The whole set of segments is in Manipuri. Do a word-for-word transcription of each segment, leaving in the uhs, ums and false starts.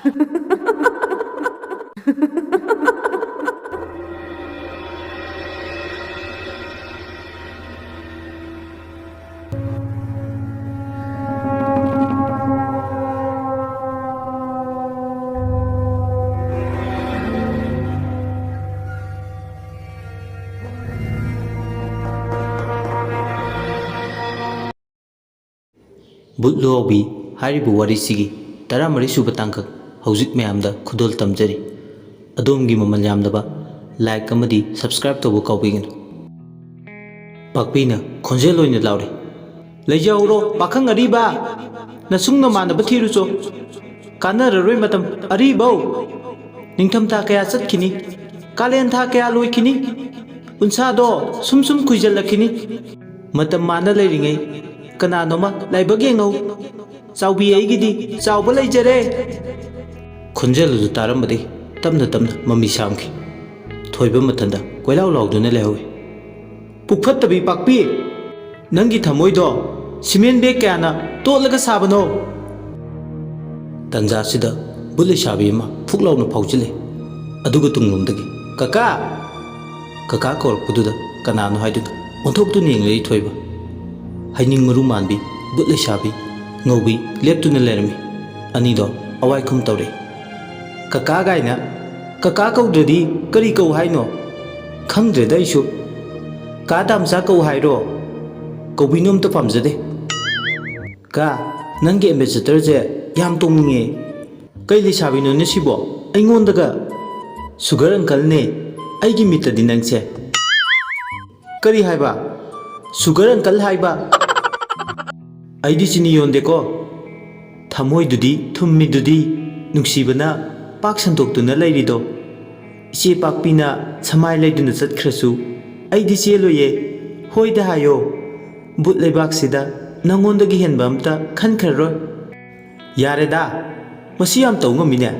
ꯕꯨꯠ ꯂꯨꯍꯥꯎꯕꯤ ꯍꯥꯏꯔꯤꯕ ꯋꯥꯔꯤꯁꯤꯒꯤ ꯇꯔꯥꯃꯔꯤ ꯁꯨꯕ ꯇꯥꯡꯀꯛ ꯍꯧꯖꯤꯛ ꯃꯌꯥꯝꯗ ꯈꯨꯗꯣꯜ ꯇꯝꯖꯔꯤ꯫ ꯑꯗꯣꯝꯒꯤ ꯃꯃꯜ ꯌꯥꯝꯂꯕ like ꯑꯃꯗꯤ subscribe ꯇꯧꯕ ꯀꯥꯎꯕꯤꯒꯅꯨ꯫ ꯄꯥꯛꯄꯤꯅ ꯈꯣꯟꯖꯦꯜ ꯑꯣꯏꯅ ꯂꯥꯎꯔꯤ, "ꯂꯩꯖꯍꯧꯔꯣ ꯄꯥꯈꯪ ꯑꯔꯤꯕ, ꯅꯁꯨꯡ ꯅꯃꯥꯟꯅꯕ ꯊꯤꯔꯨꯆꯣ꯫ ꯀꯥꯟꯅꯔꯔꯣꯏ ꯃꯇꯝ ꯑꯔꯤꯕꯧ꯫ ꯅꯤꯡꯊꯝꯊꯥ ꯀꯌꯥ ꯆꯠꯈꯤꯅꯤ, ꯀꯥꯂꯦꯟ ꯊꯥ ꯀꯌꯥ ꯂꯣꯏꯈꯤꯅꯤ, ꯎꯟꯁꯥꯗꯣ ꯁꯨꯝ ꯁꯨꯝ ꯀꯨꯏꯖꯜꯂꯛꯈꯤꯅꯤ꯫ ꯃꯇꯝ ꯃꯥꯅ ꯂꯩꯔꯤꯉꯩ ꯀꯅꯥꯅꯣꯃ ꯂꯥꯏꯕꯛ ꯌꯦꯡꯍꯧ꯫ ꯆꯥꯎꯕꯤ ꯑꯩꯒꯤꯗꯤ ꯆꯥꯎꯕ ꯂꯩꯖꯔꯦ꯫" ꯈꯣꯟꯖꯦꯜ ꯑꯗꯨ ꯇꯥꯔꯝꯕꯗꯒꯤ ꯇꯞꯅ ꯇꯞꯅ ꯃꯃꯤ ꯁꯥꯝꯈꯤ꯫ ꯊꯣꯏꯕ ꯃꯊꯟꯗ ꯀꯣꯏꯂꯥꯎ ꯂꯥꯎꯗꯨꯅ ꯂꯩꯍꯧꯏ꯫ "ꯄꯨꯛꯐꯠꯇꯕꯤ ꯄꯥꯛꯄꯤ, ꯅꯪꯒꯤ ꯊꯃꯣꯏꯗꯣ ꯁꯤꯃꯦꯟ ꯕꯦꯒ ꯀꯌꯥꯅ ꯇꯣꯠꯂꯒ ꯁꯥꯕꯅꯣ?" ꯇꯟꯖꯥꯁꯤꯗ ꯕꯨꯠ ꯂꯩꯁꯥꯕꯤ ꯑꯃ ꯐꯨꯛ ꯂꯥꯎꯅ ꯐꯥꯎꯖꯤꯜꯂꯦ꯫ ꯑꯗꯨꯒ ꯇꯨꯡꯂꯣꯝꯗꯒꯤ, "ꯀꯀꯥ!" ꯀꯀꯥ ꯀꯧꯔꯛꯄꯗꯨꯗ ꯀꯅꯥꯅꯣ ꯍꯥꯏꯗꯨꯅ ꯑꯣꯟꯊꯣꯛꯇꯨꯅ ꯌꯦꯡꯂꯛꯏ ꯊꯣꯏꯕ꯫ ꯍꯩꯅꯤꯡ ꯃꯔꯨ ꯃꯥꯟꯕꯤ, ꯕꯨꯠ ꯂꯩꯁꯥꯕꯤ, ꯉꯧꯕꯤ ꯂꯦꯞꯇꯨꯅ ꯂꯩꯔꯝꯃꯤ꯫ ꯑꯅꯤꯗꯣ ꯑꯋꯥꯏꯈꯨꯝ ꯇꯧꯔꯛꯏ꯫ "ꯀꯀꯥ ꯀꯥꯏꯅ? ꯀꯀꯥ ꯀꯧꯗ꯭ꯔꯗꯤ ꯀꯔꯤ ꯀꯧ ꯍꯥꯏꯅꯣ? ꯈꯪꯗ꯭ꯔꯦꯗ ꯑꯩꯁꯨ꯫ ꯀꯥ ꯇꯥꯝꯆꯥ ꯀꯧ ꯍꯥꯏꯔꯣ? ꯀꯧꯕꯤꯅꯣ ꯑꯝꯇ ꯄꯥꯝꯖꯗꯦ꯫" "ꯀꯥ, ꯅꯪꯒꯤ ambassadorꯁꯦ ꯌꯥꯝ ꯇꯣꯡꯅꯤꯡꯉꯦ꯫" "ꯀꯩ ꯂꯩꯁꯥꯕꯤꯅꯣꯅꯦ ꯁꯤꯕꯣ? ꯑꯩꯉꯣꯟꯗꯒ?" "Sugar uncleꯅꯦ ꯑꯩꯒꯤ ꯃꯤꯠꯇꯗꯤ ꯅꯪꯁꯦ꯫" "ꯀꯔꯤ ꯍꯥꯏꯕ? Sugar uncle ꯍꯥꯏꯕ?" "ꯑꯩꯗꯤ ꯆꯤꯅꯤ ꯌꯣꯟꯗꯦꯀꯣ꯫" "ꯊꯃꯣꯏꯗꯨꯗꯤ ꯊꯨꯝꯃꯤꯗꯨꯗꯤ, ꯅꯨꯡꯁꯤꯕꯅ ꯄꯥꯛ ꯁꯟꯗꯣꯛꯇꯨꯅ ꯂꯩꯔꯤꯗꯣ꯫ ꯏꯆꯦ ꯄꯥꯛꯄꯤꯅ ꯁꯃꯥꯏ ꯂꯩꯗꯨꯅ ꯆꯠꯈ꯭ꯔꯁꯨ ꯑꯩꯗꯤ ꯆꯦꯜꯂꯣꯏꯌꯦ꯫ ꯍꯣꯏꯗ ꯍꯥꯏꯌꯣ꯫ ꯕꯨꯠ ꯂꯩꯕꯥꯛꯁꯤꯗ ꯅꯪꯉꯣꯟꯗꯒꯤ ꯍꯦꯟꯕ ꯑꯝꯇ ꯈꯟꯈ꯭ꯔꯔꯣꯏ꯫" "ꯌꯥꯔꯦꯗ, ꯃꯁꯤ ꯌꯥꯝ ꯇꯧ ꯉꯝꯃꯤꯅꯦ꯫"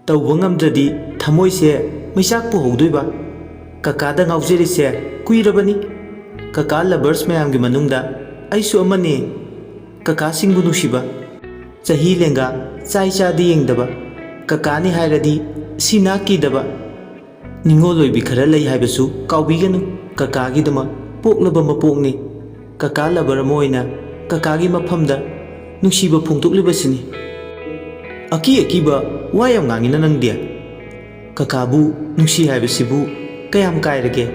"ꯇꯧꯕ ꯉꯝꯗ꯭ꯔꯗꯤ ꯊꯃꯣꯏꯁꯦ ꯃꯩꯆꯥꯛ ꯄꯨꯍꯧꯗꯣꯏꯕ꯫" "ꯀꯀꯥꯗ ꯉꯥꯎꯖꯔꯤꯁꯦ ꯀꯨꯏꯔꯕꯅꯤ꯫ ꯀꯀꯥ lovers ꯃꯌꯥꯝꯒꯤ ꯃꯅꯨꯡꯗ ꯑꯩꯁꯨ ꯑꯃꯅꯤ꯫ ꯀꯀꯥꯁꯤꯡꯕꯨ ꯅꯨꯡꯁꯤꯕ꯫ ꯆꯍꯤ ꯂꯦꯡꯒꯥ, ꯆꯥꯏ ꯆꯥꯗꯤ ꯌꯦꯡꯗꯕ, ꯀꯀꯥꯅꯤ ꯍꯥꯏꯔꯗꯤ ꯁꯤ ꯅꯥꯛꯀꯤꯗꯕ꯫ ꯅꯤꯡꯉꯣꯜ ꯑꯣꯏꯕꯤ ꯈꯔ ꯂꯩ ꯍꯥꯏꯕꯁꯨ ꯀꯥꯎꯕꯤꯒꯅꯨ꯫ ꯀꯀꯥꯒꯤꯗꯃꯛ ꯄꯣꯛꯂꯕ ꯃꯄꯣꯛꯅꯤ꯫ ꯀꯀꯥ ꯂꯕꯔ ꯑꯃ ꯑꯣꯏꯅ ꯀꯀꯥꯒꯤ ꯃꯐꯝꯗ ꯅꯨꯡꯁꯤꯕ ꯐꯣꯡꯗꯣꯛꯂꯤꯕꯁꯤꯅꯤ꯫ ꯑꯀꯤ ꯑꯀꯤꯕ ꯋꯥ ꯌꯥꯝ ꯉꯥꯡꯉꯤꯅ ꯅꯪꯗꯤ꯫ ꯀꯀꯥꯕꯨ ꯅꯨꯡꯁꯤ ꯍꯥꯏꯕꯁꯤꯕꯨ ꯀꯌꯥꯝ ꯀꯥꯏꯔꯒꯦ?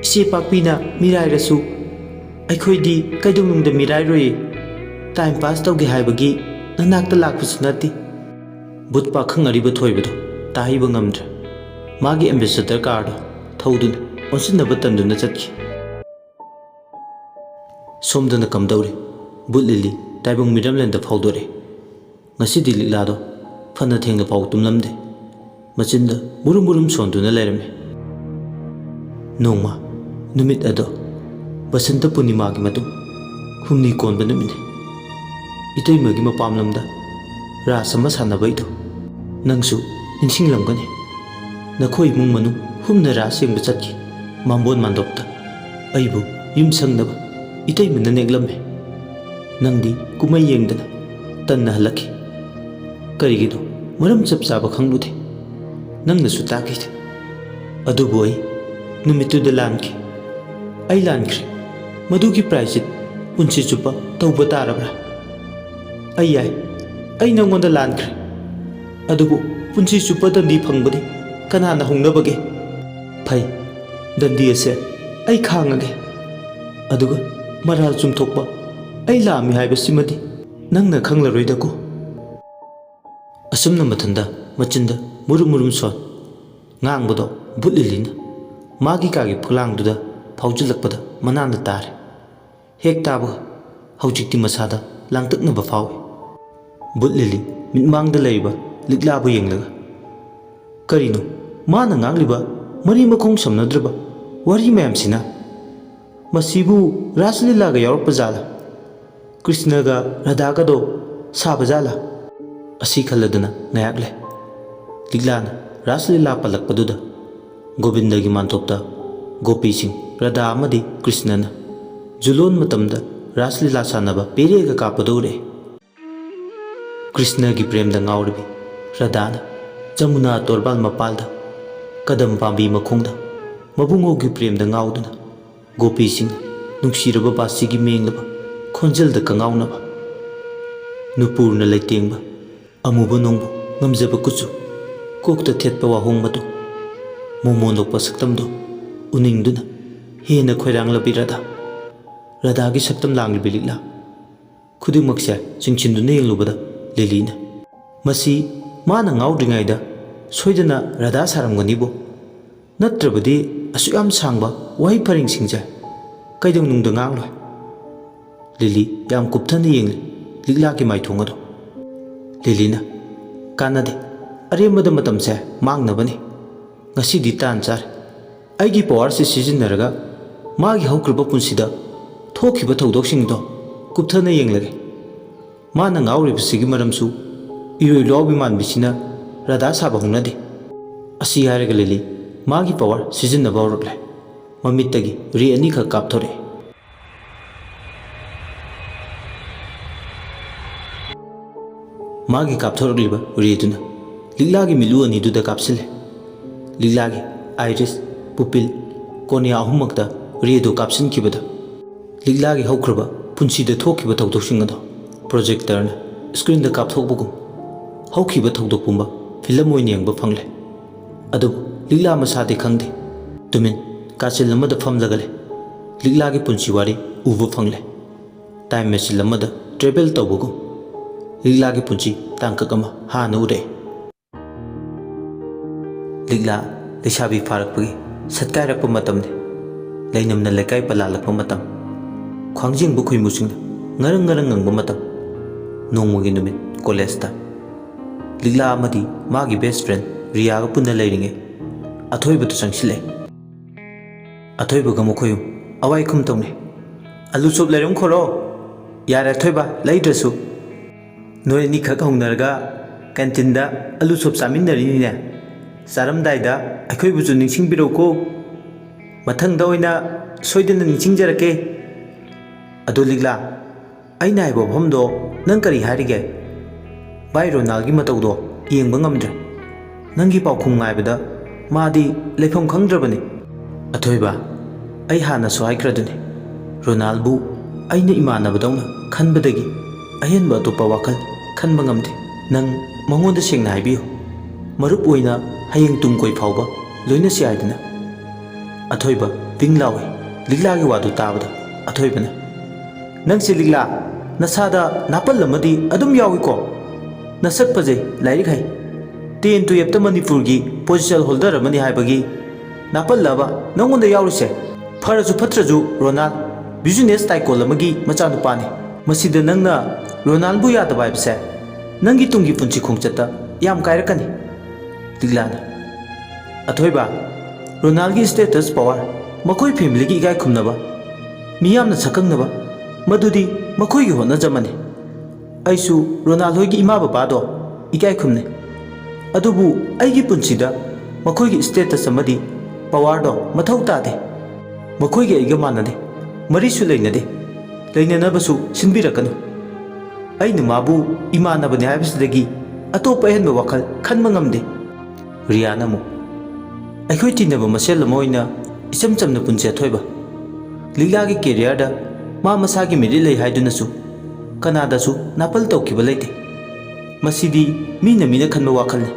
ꯏꯆꯦ ꯄꯥꯛꯄꯤꯅ ꯃꯤꯔꯥꯏꯔꯁꯨ ꯑꯩꯈꯣꯏꯗꯤ ꯀꯩꯗꯧꯅꯨꯡꯗ ꯃꯤꯔꯥꯏꯔꯣꯏ꯫ ꯇꯥꯏꯝ ꯄꯥꯁ ꯇꯧꯒꯦ ꯍꯥꯏꯕꯒꯤ ꯅꯅꯥꯛꯇ ꯂꯥꯛꯄꯁꯨ ꯅꯠꯇꯦ꯫ ꯕꯨꯠ ꯄꯥꯈꯪ ꯑꯔꯤꯕ ꯊꯣꯏꯕꯗꯣ ꯇꯥꯍꯩꯕ ꯉꯝꯗ꯭ꯔꯦ꯫ ꯃꯥꯒꯤ ꯑꯦꯝꯕꯦꯁꯦꯗꯔ ꯀꯥꯔꯗꯣ ꯊꯧꯗꯨꯅ ꯑꯣꯟꯁꯤꯟꯅꯕ ꯇꯟꯗꯨꯅ ꯆꯠꯈꯤ꯫ ꯁꯣꯝꯗꯅ ꯀꯝꯗꯧꯔꯤ? ꯕꯨꯠ ꯂꯤꯂꯤ ꯇꯥꯏꯕꯪ ꯃꯤꯔꯝꯂꯦꯟꯗ ꯐꯥꯎꯗꯣꯔꯛꯏ꯫ ꯉꯁꯤꯗꯤ ꯂꯤꯛꯂꯥꯗꯣ ꯐꯅ ꯊꯦꯡꯅ ꯐꯥꯎ ꯇꯨꯝꯂꯝꯗꯦ꯫ ꯃꯆꯤꯟꯗ ꯃꯨꯔꯨꯝ ꯃꯨꯔꯨꯝ ꯁꯣꯟꯗꯨꯅ ꯂꯩꯔꯝꯃꯤ꯫ ꯅꯣꯡꯃ ꯅꯨꯃꯤꯠ ꯑꯗꯣ ꯕꯁꯟꯇ ꯄꯨꯔꯅꯤꯃꯥꯒꯤ ꯃꯇꯨꯡ ꯍꯨꯝꯅꯤ ꯀꯣꯟꯕ ꯅꯨꯃꯤꯠꯅꯤ꯫ ꯏꯇꯩꯃꯒꯤ ꯃꯄꯥꯝꯂꯣꯝꯗ ꯔꯥꯁ ꯑꯃ ꯁꯥꯟꯅꯕꯩꯗꯣ ꯅꯪꯁꯨ ꯅꯤꯡꯁꯤꯡꯂꯝꯒꯅꯤ꯫ ꯅꯈꯣꯏ ꯏꯃꯨꯡ ꯃꯅꯨꯡ ꯍꯨꯝꯅ ꯔꯥꯁ ꯌꯦꯡꯕ ꯆꯠꯈꯤ꯫ ꯃꯥꯝꯕꯣꯟ ꯃꯥꯟꯗꯣꯞꯇ ꯑꯩꯕꯨ ꯌꯨꯝ ꯁꯪꯅꯕ ꯏꯇꯩꯃꯅ ꯅꯦꯛꯂꯝꯃꯦ꯫ ꯅꯪꯗꯤ ꯀꯨꯝꯍꯩ ꯌꯦꯡꯗꯅ ꯇꯟꯅ ꯍꯜꯂꯛꯈꯤ꯫ ꯀꯔꯤꯒꯤꯅꯣ? ꯃꯔꯝ ꯆꯞ ꯆꯥꯕ ꯈꯪꯂꯨꯗꯦ꯫ ꯅꯪꯅꯁꯨ ꯇꯥꯛꯈꯤꯗꯦ꯫ ꯑꯗꯨꯕꯨ ꯑꯩ ꯅꯨꯃꯤꯠꯇꯨꯗ ꯂꯥꯟꯈꯤ꯫ ꯑꯩ ꯂꯥꯟꯈ꯭ꯔꯦ꯫ ꯃꯗꯨꯒꯤ ꯄ꯭ꯔꯥꯏꯆꯤꯠ ꯄꯨꯟꯁꯤ ꯆꯨꯞꯄ ꯇꯧꯕ ꯇꯥꯔꯕ꯭ꯔꯥ? ꯑꯩ ꯌꯥꯏ꯫ ꯑꯩ ꯅꯪꯉꯣꯟꯗ ꯂꯥꯟꯈ꯭ꯔꯦ꯫ ꯑꯗꯨꯕꯨ ꯄꯨꯟꯁꯤ ꯆꯨꯞꯄ ꯗꯟꯗꯤ ꯐꯪꯕꯗꯤ ꯀꯅꯥꯅ ꯍꯧꯅꯕꯒꯦ? ꯐꯩ, ꯗꯟꯗꯤ ꯑꯁꯦ ꯑꯩ ꯈꯥꯡꯉꯒꯦ꯫ ꯑꯗꯨꯒ ꯃꯔꯥꯜ ꯆꯨꯝꯊꯣꯛꯄ ꯑꯩ ꯂꯥꯝꯃꯤ ꯍꯥꯏꯕꯁꯤꯃꯗꯤ ꯅꯪꯅ ꯈꯪꯂꯔꯣꯏꯗꯀꯣ꯫ ꯑꯁꯨꯝꯅ ꯃꯊꯟꯗ ꯃꯆꯤꯟꯗ ꯃꯨꯔꯨꯝ ꯃꯨꯔꯨꯝ ꯁꯣꯟ ꯉꯥꯡꯕꯗꯣ ꯕꯨꯠ ꯂꯤꯂꯤꯅ ꯃꯥꯒꯤ ꯀꯥꯒꯤ ꯐꯛꯂꯥꯡꯗꯨꯗ ꯐꯥꯎꯖꯤꯜꯂꯛꯄꯗ ꯃꯅꯥꯅ ꯇꯥꯔꯦ꯫ ꯍꯦꯛ ꯇꯥꯕꯒ ꯍꯧꯖꯤꯛꯇꯤ ꯃꯁꯥꯗ ꯂꯥꯡꯇꯛꯅꯕ ꯐꯥꯎꯏ꯫ ꯕꯨꯠ ꯂꯤꯂꯤ ꯃꯤꯠꯃꯥꯡꯗ ꯂꯩꯔꯤꯕ ꯂꯤꯛꯂꯥꯕꯨ ꯌꯦꯡꯂꯒ, "ꯀꯔꯤꯅꯣ ꯃꯥꯅ ꯉꯥꯡꯂꯤꯕ ꯃꯔꯤ ꯃꯈꯣꯡ ꯁꯝꯅꯗ꯭ꯔꯕ ꯋꯥꯔꯤ ꯃꯌꯥꯝꯁꯤꯅ? ꯃꯁꯤꯕꯨ ꯔꯥꯁ ꯂꯤꯂꯥꯒ ꯌꯥꯎꯔꯛꯄ ꯖꯥꯠꯂꯥ? ꯀ꯭ꯔꯤꯁꯅꯒ ꯔꯥꯙꯥꯒꯗꯣ ꯁꯥꯕ ꯖꯥꯠꯂꯥ?" ꯑꯁꯤ ꯈꯜꯂꯗꯨꯅ ꯉꯥꯏꯍꯥꯛ ꯂꯩ꯫ ꯂꯤꯛꯂꯥꯅ ꯔꯥꯁ ꯂꯤꯂꯥ ꯄꯜꯂꯛꯄꯗꯨꯗ ꯒꯣꯕꯤꯟꯗꯒꯤ ꯃꯥꯟꯇꯣꯞꯇ ꯒꯣꯄꯤꯁꯤꯡ, ꯔꯥꯙꯥ ꯑꯃꯗꯤ ꯀ꯭ꯔꯤꯁꯅꯅ ꯖꯨꯂꯣꯟ ꯃꯇꯝꯗ ꯔꯥꯁ ꯂꯤꯂꯥ ꯁꯥꯟꯅꯕ ꯄꯦꯔꯦꯒ ꯀꯥꯞꯄꯗꯨ ꯎꯔꯛꯑꯦ꯫ ꯀ꯭ꯔꯤꯁꯅꯒꯤ ꯄ꯭ꯔꯦꯝꯗ ꯉꯥꯎꯔꯤꯕꯤ ꯔꯥꯙꯥꯅ ꯖꯃꯨꯅꯥ ꯇꯣꯔꯕꯥꯟ ꯃꯄꯥꯜꯗ ꯀꯗꯝ ꯄꯥꯝꯕꯤ ꯃꯈꯣꯡꯗ ꯃꯕꯨꯡꯉꯣꯒꯤ ꯄ꯭ꯔꯦꯝꯗ ꯉꯥꯎꯗꯨꯅ ꯒꯣꯄꯤꯁꯤꯡ ꯅꯨꯡꯁꯤꯔꯕ ꯕꯥꯁꯤꯒꯤ ꯃꯦꯡꯂꯕ ꯈꯣꯟꯖꯦꯜꯗ ꯀꯉꯥꯎꯅꯕ ꯅꯨꯄꯨꯔꯅ ꯂꯩꯇꯦꯡꯕ ꯑꯃꯨꯕ ꯅꯣꯡꯕꯨ ꯉꯝꯖꯕ ꯀꯨꯆꯨ ꯀꯣꯛꯇ ꯊꯦꯠꯄ ꯋꯥꯍꯣꯡ ꯃꯇꯨ ꯃꯣꯃꯣꯟ ꯅꯣꯛꯄ ꯁꯛꯇꯝꯗꯨ ꯎꯅꯤꯡꯗꯨꯅ ꯍꯦꯟꯅ ꯈꯣꯏꯔꯥꯡꯂꯕꯤ ꯔꯥꯙꯥ꯫ ꯔꯥꯙꯥꯒꯤ ꯁꯛꯇꯝ ꯂꯥꯡꯂꯤꯕꯤ ꯂꯤꯛꯂꯥ꯫ ꯈꯨꯗꯤꯡꯃꯛꯁꯦ ꯆꯤꯡꯁꯤꯟꯗꯨꯅ ꯌꯦꯡꯂꯨꯕꯗ ꯂꯤꯂꯤꯅ, "ꯃꯁꯤ ꯃꯥꯅ ꯉꯥꯎꯗ꯭ꯔꯤꯉꯩꯗ ꯁꯣꯏꯗꯅ ꯔꯥꯙꯥ ꯁꯥꯔꯝꯒꯅꯤꯕꯨ꯫ ꯅꯠꯇ꯭ꯔꯕꯗꯤ ꯑꯁꯨꯛ ꯌꯥꯝ ꯁꯥꯡꯕ ꯋꯥꯍꯩ ꯄꯔꯦꯡꯁꯤꯡꯁꯦ ꯀꯩꯗꯧꯅꯨꯡꯗ ꯉꯥꯡꯂꯣꯏ?" ꯂꯤꯂꯤ ꯌꯥꯝ ꯀꯨꯞꯊꯅ ꯌꯦꯡꯂꯤ ꯂꯤꯛꯂꯥꯒꯤ ꯃꯥꯏꯊꯣꯡ ꯑꯗꯣ꯫ ꯂꯤꯂꯤꯅ, "ꯀꯥꯟꯅꯗꯦ, ꯑꯔꯦꯝꯕꯗ ꯃꯇꯝꯁꯦ ꯃꯥꯡꯅꯕꯅꯤ꯫ ꯉꯁꯤꯗꯤ ꯇꯥꯟ ꯆꯥꯔꯦ꯫ ꯑꯩꯒꯤ ꯄꯋꯥꯔꯁꯤ ꯁꯤꯖꯤꯟꯅꯔꯒ ꯃꯥꯒꯤ ꯍꯧꯈ꯭ꯔꯕ ꯄꯨꯟꯁꯤꯗ ꯊꯣꯛꯈꯤꯕ ꯊꯧꯗꯣꯛꯁꯤꯡꯗꯣ ꯀꯨꯞꯊꯅ ꯌꯦꯡꯂꯒꯦ꯫ ꯃꯥꯅ ꯉꯥꯎꯔꯤꯕꯁꯤꯒꯤ ꯃꯔꯝꯁꯨ ꯏꯔꯣꯏ ꯂꯣꯏ ꯃꯥꯟꯕꯤꯁꯤꯅ ꯔꯥꯙꯥ ꯁꯥꯕ ꯍꯧꯅꯗꯦ꯫" ꯑꯁꯤ ꯍꯥꯏꯔꯒ ꯂꯤꯂꯤ ꯃꯥꯒꯤ ꯄꯋꯥꯔ ꯁꯤꯖꯤꯟꯅꯕ ꯍꯧꯔꯛꯂꯦ꯫ ꯃꯃꯤꯠꯇꯒꯤ ꯔꯦ ꯑꯅꯤꯈꯛ ꯀꯥꯞꯊꯣꯔꯛꯑꯦ꯫ ꯃꯥꯒꯤ ꯀꯥꯞꯊꯣꯔꯛꯂꯤꯕ ꯔꯦꯗꯨꯅ ꯂꯤꯛꯂꯥꯒꯤ ꯃꯤꯠꯂꯨ ꯑꯅꯤꯗꯨꯗ ꯀꯥꯞꯁꯤꯜꯂꯦ꯫ ꯂꯤꯛꯂꯥꯒꯤ ꯑꯥꯏꯔꯤꯁ, ꯄꯨꯄꯤꯜ, ꯀꯣꯔꯅꯤꯌꯥ ꯑꯍꯨꯝꯃꯛꯇ ꯔꯦꯗꯨ ꯀꯥꯞꯁꯤꯟꯈꯤꯕꯗ ꯂꯤꯛꯂꯥꯒꯤ ꯍꯧꯈ꯭ꯔꯕ ꯄꯨꯟꯁꯤꯗ ꯊꯣꯛꯈꯤꯕ ꯊꯧꯗꯣꯛꯁꯤꯡ ꯑꯗꯣ ꯄ꯭ꯔꯣꯖꯦꯛꯇꯔꯅ ꯁ꯭ꯀ꯭ꯔꯤꯟꯗ ꯀꯥꯞꯊꯣꯛꯄꯒꯨꯝ ꯍꯧꯈꯤꯕ ꯊꯧꯗꯣꯛ ꯄꯨꯝꯕ ꯐꯤꯂꯝ ꯑꯣꯏꯅ ꯌꯦꯡꯕ ꯐꯪꯂꯦ꯫ ꯑꯗꯨꯕꯨ ꯂꯤꯛꯂꯥ ꯃꯁꯥꯗꯤ ꯈꯪꯗꯦ꯫ ꯇꯨꯃꯤꯟ ꯀꯥꯆꯤꯜ ꯑꯃꯗ ꯐꯝꯂꯒ ꯂꯩ꯫ ꯂꯤꯛꯂꯥꯒꯤ ꯄꯨꯟꯁꯤ ꯋꯥꯔꯤ ꯎꯕ ꯐꯪꯂꯦ꯫ ꯇꯥꯏꯝ ꯃꯦꯆꯤꯟ ꯑꯃꯗ ꯇ꯭ꯔꯦꯚꯦꯜ ꯇꯧꯕꯒꯨꯝ ꯂꯤꯛꯂꯥꯒꯤ ꯄꯨꯟꯁꯤ ꯇꯥꯡꯀꯛ ꯑꯃ ꯍꯥꯟꯅ ꯎꯔꯛꯑꯦ꯫ ꯂꯤꯛꯂꯥ ꯂꯩꯁꯥꯕꯤ ꯐꯥꯔꯛꯄꯒꯤ ꯁꯠꯀꯥꯏꯔꯛꯄ ꯃꯇꯝꯅꯤ꯫ ꯂꯩꯅꯝꯅ ꯂꯩꯀꯥꯏ ꯄꯂꯥꯜꯂꯛꯄ ꯃꯇꯝ꯫ ꯈ꯭ꯋꯥꯡꯖꯦꯡꯕ ꯈꯨꯏꯃꯨꯁꯤꯡꯅ ꯉꯔꯪ ꯉꯔꯪ ꯉꯪꯕ ꯃꯇꯝ꯫ ꯅꯣꯡꯃꯒꯤ ꯅꯨꯃꯤꯠ ꯀꯣꯂꯦꯖꯇ ꯂꯤꯛꯂꯥ ꯑꯃꯗꯤ ꯃꯥꯒꯤ ꯕꯦꯁ ꯐ꯭ꯔꯦꯟ ꯔꯤꯌꯥꯒ ꯄꯨꯟꯅ ꯂꯩꯔꯤꯉꯩ ꯑꯊꯣꯏꯕꯗꯨ ꯆꯪꯁꯤꯜꯂꯛꯑꯦ꯫ ꯑꯊꯣꯏꯕꯒ ꯃꯈꯣꯏ ꯑꯍꯨꯝ ꯑꯋꯥꯏ ꯈꯨꯝ ꯇꯧꯅꯩ꯫ "ꯑꯂꯨ ꯆꯣꯞ ꯂꯩꯔꯝꯈꯣꯔꯣ?" "ꯌꯥꯔꯦ ꯑꯊꯣꯏꯕ, ꯂꯩꯗ꯭ꯔꯁꯨ꯫ ꯅꯣꯏ ꯑꯅꯤꯈꯛ ꯍꯧꯅꯔꯒ ꯀꯦꯟꯇꯤꯟꯗ ꯑꯂꯨ ꯆꯣꯞ ꯆꯥꯃꯤꯟꯅꯔꯤꯅꯤꯅꯦ꯫ ꯆꯥꯔꯝꯗꯥꯏꯗ ꯑꯩꯈꯣꯏꯕꯨꯁꯨ ꯅꯤꯡꯁꯤꯡꯕꯤꯔꯧꯀꯣ꯫ ꯃꯊꯪꯗ ꯑꯣꯏꯅ ꯁꯣꯏꯗꯅ ꯅꯤꯡꯁꯤꯡꯖꯔꯛꯀꯦ꯫ ꯑꯗꯣ ꯂꯤꯛꯂꯥ, ꯑꯩꯅ ꯍꯥꯏꯕ ꯋꯥꯐꯝꯗꯣ ꯅꯪ ꯀꯔꯤ ꯍꯥꯏꯔꯤꯒꯦ?" ꯚꯥꯏ, ꯔꯣꯅꯥꯜꯒꯤ ꯃꯇꯧꯗꯣ ꯌꯦꯡꯕ ꯉꯝꯗ꯭ꯔꯦ꯫ ꯅꯪꯒꯤ ꯄꯥꯎꯈꯨꯝ ꯉꯥꯏꯕꯗ ꯃꯥꯗꯤ ꯂꯩꯐꯝ ꯈꯪꯗ꯭ꯔꯕꯅꯤ꯫ ꯑꯊꯣꯏꯕ, ꯑꯩ ꯍꯥꯟꯅꯁꯨ ꯍꯥꯏꯈ꯭ꯔꯗꯨꯅꯤ, ꯔꯣꯅꯥꯜꯕꯨ ꯑꯩꯅ ꯏꯃꯥꯟꯅꯕꯗꯧꯅ ꯈꯟꯕꯗꯒꯤ ꯑꯍꯦꯟꯕ ꯑꯇꯣꯞꯄ ꯋꯥꯈꯜ ꯈꯟꯕ ꯉꯝꯗꯦ꯫ ꯅꯪ ꯃꯉꯣꯟꯗ ꯁꯦꯡꯅ ꯍꯥꯏꯕꯤꯌꯨ, ꯃꯔꯨꯞ ꯑꯣꯏꯅ ꯍꯌꯦꯡ ꯇꯨꯡ ꯀꯣꯏ ꯐꯥꯎꯕ ꯂꯣꯏꯅꯁꯤ ꯍꯥꯏꯗꯅ꯫ ꯑꯊꯣꯏꯕ ꯄꯤꯡ ꯂꯥꯎꯏ꯫ ꯂꯤꯛꯂꯥꯒꯤ ꯋꯥꯗꯨ ꯇꯥꯕꯗ ꯑꯊꯣꯏꯕꯅ, "ꯅꯪꯁꯦ ꯂꯤꯛꯂꯥ, ꯅꯁꯥꯗ ꯅꯥꯄꯜ ꯑꯃꯗꯤ ꯑꯗꯨꯝ ꯌꯥꯎꯏꯀꯣ? ꯅꯁꯛ ꯐꯖꯩ, ꯂꯥꯏꯔꯤꯛ ꯍꯩ, ꯇꯦꯟ ꯇꯨꯌꯦꯞꯇ ꯃꯅꯤꯄꯨꯔꯒꯤ ꯄꯣꯖꯤꯁꯟ ꯍꯣꯜꯗꯔ ꯑꯃꯅꯤ ꯍꯥꯏꯕꯒꯤ ꯅꯥꯄꯜꯂꯕ ꯅꯪꯉꯣꯟꯗ ꯌꯥꯎꯔꯤꯁꯦ? ꯐꯔꯁꯨ ꯐꯠꯇ꯭ꯔꯁꯨ ꯔꯣꯅꯥꯜ, ꯕꯤꯖꯤꯅꯦꯁ ꯇꯥꯏꯀꯣꯟ ꯑꯃꯒꯤ ꯃꯆꯥꯅꯨꯄꯥꯅꯤ꯫ ꯃꯁꯤꯗ ꯅꯪꯅ ꯔꯣꯅꯥꯜꯕꯨ ꯌꯥꯗꯕ ꯍꯥꯏꯕꯁꯦ ꯅꯪꯒꯤ ꯇꯨꯡꯒꯤ ꯄꯨꯟꯁꯤ ꯈꯣꯡꯆꯠꯇ ꯌꯥꯝ ꯀꯥꯏꯔꯛꯀꯅꯤ꯫" ꯂꯤꯛꯂꯥꯅ, "ꯑꯊꯣꯏꯕ, ꯔꯣꯅꯥꯜꯒꯤ ꯁ꯭ꯇꯦꯇꯁ, ꯄꯋꯥꯔ, ꯃꯈꯣꯏ ꯐꯦꯃꯤꯂꯤꯒꯤ ꯏꯀꯥꯏ ꯈꯨꯝꯅꯕ, ꯃꯤꯌꯥꯝꯅ ꯁꯛꯈꯪꯅꯕ, ꯃꯗꯨꯗꯤ ꯃꯈꯣꯏꯒꯤ ꯍꯣꯠꯅꯖꯃꯅꯤ꯫ ꯑꯩꯁꯨ ꯔꯣꯅꯥꯜ ꯍꯣꯏꯒꯤ ꯏꯃꯥ ꯕꯕꯥꯗꯣ ꯏꯀꯥꯏ ꯈꯨꯝꯅꯩ꯫ ꯑꯗꯨꯕꯨ ꯑꯩꯒꯤ ꯄꯨꯟꯁꯤꯗ ꯃꯈꯣꯏꯒꯤ ꯁ꯭ꯇꯦꯇꯁ ꯑꯃꯗꯤ ꯄꯋꯥꯔꯗꯣ ꯃꯊꯧ ꯇꯥꯗꯦ꯫ ꯃꯈꯣꯏꯒꯤ ꯑꯩꯒ ꯃꯥꯟꯅꯗꯦ, ꯃꯔꯤꯁꯨ ꯂꯩꯅꯗꯦ, ꯂꯩꯅꯅꯕꯁꯨ ꯁꯤꯟꯕꯤꯔꯛꯀꯅꯨ꯫ ꯑꯩꯅ ꯃꯥꯕꯨ ꯏꯃꯥꯟꯅꯕꯅꯤ ꯍꯥꯏꯕꯁꯤꯗꯒꯤ ꯑꯇꯣꯞꯄ ꯑꯍꯦꯟꯕ ꯋꯥꯈꯜ ꯈꯟꯕ ꯉꯝꯗꯦ꯫" ꯔꯤꯌꯥꯅ ꯑꯃꯨꯛ, "ꯑꯩꯈꯣꯏ ꯇꯤꯟꯅꯕ ꯃꯁꯦꯜ ꯑꯃ ꯑꯣꯏꯅ ꯏꯆꯝ ꯆꯝꯅ ꯄꯨꯟꯁꯤ ꯑꯊꯣꯏꯕ꯫ ꯂꯤꯛꯂꯥꯒꯤ ꯀꯦꯔꯤꯌꯔꯗ ꯃꯥ ꯃꯁꯥꯒꯤ ꯃꯤꯔꯤꯠ ꯂꯩ ꯍꯥꯏꯗꯨꯅꯁꯨ ꯀꯅꯥꯗꯁꯨ ꯅꯥꯄꯜ ꯇꯧꯈꯤꯕ ꯂꯩꯇꯦ꯫ ꯃꯁꯤꯗꯤ ꯃꯤꯅ ꯃꯤꯅ ꯈꯟꯕ ꯋꯥꯈꯜꯅꯤ꯫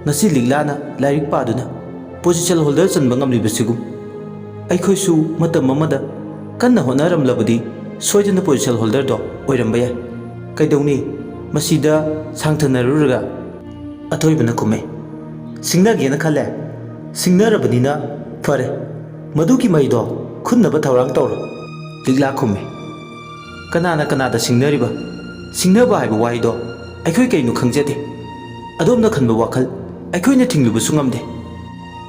ꯉꯁꯤ ꯂꯤꯛꯂꯥꯅ ꯂꯥꯏꯔꯤꯛ ꯄꯥꯗꯨꯅ ꯄꯣꯖꯤꯁꯟ ꯍꯣꯜꯗꯔ ꯆꯟꯕ ꯉꯝꯂꯤꯕꯁꯤꯒꯨꯝ ꯑꯩꯈꯣꯏꯁꯨ ꯃꯇꯝ ꯑꯃꯗ ꯀꯟꯅ ꯍꯣꯠꯅꯔꯝꯂꯕꯗꯤ ꯁꯣꯏꯗꯅ ꯄꯣꯖꯤꯁꯟ ꯍꯣꯜꯗꯔꯗꯣ ꯑꯣꯏꯔꯝꯕ ꯌꯥꯏ꯫ ꯀꯩꯗꯧꯅꯤ, ꯃꯁꯤꯗ ꯁꯥꯡꯊꯅꯔꯨꯔꯒ?" ꯑꯊꯣꯏꯕꯅ ꯈꯨꯝꯃꯦ, "ꯁꯤꯡꯅꯒꯦꯅ ꯈꯜꯂꯦ꯫ ꯁꯤꯡꯅꯔꯕꯅꯤꯅ ꯐꯔꯦ, ꯃꯗꯨꯒꯤ ꯃꯩꯗꯣ ꯈꯨꯟꯅꯕ ꯊꯧꯔꯥꯡ ꯇꯧꯔꯣ꯫" ꯂꯤꯛꯂꯥ ꯈꯨꯝꯃꯦ, "ꯀꯅꯥꯅ ꯀꯅꯥꯗ ꯁꯤꯡꯅꯔꯤꯕ? ꯁꯤꯡꯅꯕ ꯍꯥꯏꯕ ꯋꯥꯍꯩꯗꯣ ꯑꯩꯈꯣꯏ ꯀꯩꯅꯣ ꯈꯪꯖꯗꯦ꯫ ꯑꯗꯣꯝꯅ ꯈꯟꯕ ꯋꯥꯈꯜ ꯑꯩꯈꯣꯏꯅ ꯊꯤꯡꯂꯨꯕꯁꯨ ꯉꯝꯗꯦ꯫"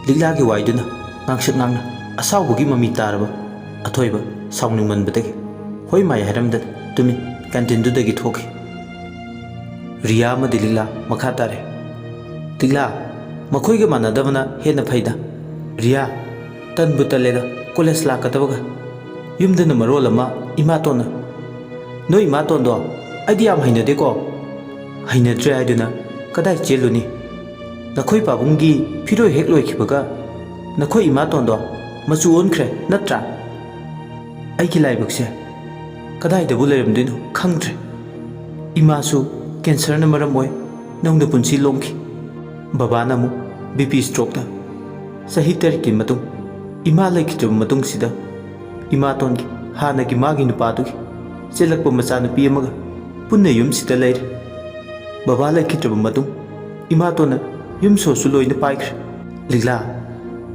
ꯂꯤꯛꯂꯥꯒꯤ ꯋꯥꯍꯩꯗꯨꯅ ꯉꯥꯡꯁꯛ ꯉꯥꯡꯅ ꯑꯁꯥꯎꯕꯒꯤ ꯃꯃꯤ ꯇꯥꯔꯕ ꯑꯊꯣꯏꯕ ꯁꯥꯎꯅꯤꯡꯃꯟꯕꯗꯒꯤ ꯍꯣꯏ ꯃꯥꯏ ꯍꯥꯏꯔꯝꯗꯅ ꯇꯨꯃꯤꯟ ꯀꯦꯟꯇꯤꯟꯗꯨꯗꯒꯤ ꯊꯣꯛꯈꯤ꯫ ꯔꯤꯌꯥ ꯑꯃꯗꯤ ꯂꯤꯛꯂꯥ ꯃꯈꯥ ꯇꯥꯔꯦ꯫ "ꯂꯤꯛꯂꯥ, ꯃꯈꯣꯏꯒ ꯃꯥꯟꯅꯗꯕꯅ ꯍꯦꯟꯅ ꯐꯩꯗ꯫ ꯔꯤꯌꯥ, ꯇꯟꯕꯨ ꯇꯜꯂꯦꯗ ꯀꯣꯂꯦꯖ ꯂꯥꯛꯀꯗꯕꯒ꯫ ꯌꯨꯝꯗꯅ ꯃꯔꯣꯜ ꯑꯃ ꯏꯃꯥꯇꯣꯟꯅ꯫ ꯅꯣꯏ ꯏꯃꯥꯇꯣꯟꯗꯣ ꯑꯩꯗꯤ ꯌꯥꯝ ꯍꯩꯅꯗꯦꯀꯣ꯫ ꯍꯩꯅꯗ꯭ꯔꯦ ꯍꯥꯏꯗꯨꯅ ꯀꯗꯥꯏ ꯆꯦꯜꯂꯨꯅꯤ? ꯅꯈꯣꯏ ꯄꯥꯕꯨꯡꯒꯤ ꯐꯤꯔꯣꯏ ꯍꯦꯛ ꯂꯣꯏꯈꯤꯕꯒ ꯅꯈꯣꯏ ꯏꯃꯥꯇꯣꯟꯗꯣ ꯃꯆꯨ ꯑꯣꯟꯈ꯭ꯔꯦ ꯅꯠꯇ꯭ꯔꯥ? ꯑꯩꯒꯤ ꯂꯥꯏꯕꯛꯁꯦ ꯀꯗꯥꯏꯗꯕꯨ ꯂꯩꯔꯝꯗꯣꯏꯅꯣ ꯈꯪꯗ꯭ꯔꯦ꯫ ꯏꯃꯥꯁꯨ ꯀꯦꯟꯁꯔꯅ ꯃꯔꯝ ꯑꯣꯏ ꯅꯧꯅ ꯄꯨꯟꯁꯤ ꯂꯣꯝꯈꯤ꯫ ꯕꯕꯥꯅ ꯑꯃꯨꯛ ꯕꯤ ꯄꯤ ꯁ꯭ꯇ꯭ꯔꯣꯛꯇ ꯆꯍꯤ ꯇꯔꯦꯠꯀꯤ ꯃꯇꯨꯡ ꯏꯃꯥ ꯂꯩꯈꯤꯗ꯭ꯔꯕ ꯃꯇꯨꯡꯁꯤꯗ ꯏꯃꯥꯇꯣꯟꯒꯤ ꯍꯥꯟꯅꯒꯤ ꯃꯥꯒꯤ ꯅꯨꯄꯥꯗꯨꯒꯤ ꯆꯦꯜꯂꯛꯄ ꯃꯆꯥꯅꯨꯄꯤ ꯑꯃꯒ ꯄꯨꯟꯅ ꯌꯨꯝꯁꯤꯗ ꯂꯩꯔꯦ꯫ ꯕꯕꯥ ꯂꯩꯈꯤꯗ꯭ꯔꯕ ꯃꯇꯨꯡ ꯏꯃꯥꯇꯣꯟꯅ ꯌꯨꯝ ꯁꯣꯁꯨ ꯂꯣꯏꯅ ꯄꯥꯏꯈ꯭ꯔꯦ꯫ ꯂꯤꯛꯂꯥ,